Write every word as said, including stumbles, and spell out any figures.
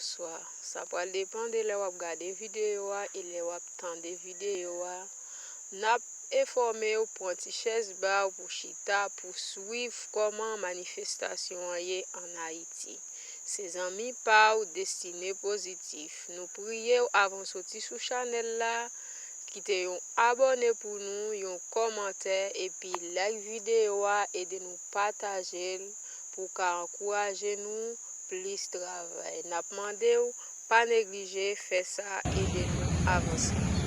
Bonswa. Sa pral depann de lè w ap gade videyo a e lè w ap tande videyo a. N ap enfòme w, pran ti chèz ba w pou chita, pou swiv kòman manifestasyon an ye ann Ayiti. Se zanmi pa w Destine Pozitif. Nou priye w avan w soti sou chanèl la, kite yon abòne pou nou, yon kòmantè, epi like videyo a, ede nou pataje l pou w ka ankouraje nou plis travay. N ap mande w pa neglije fè sa, ede nou avanse.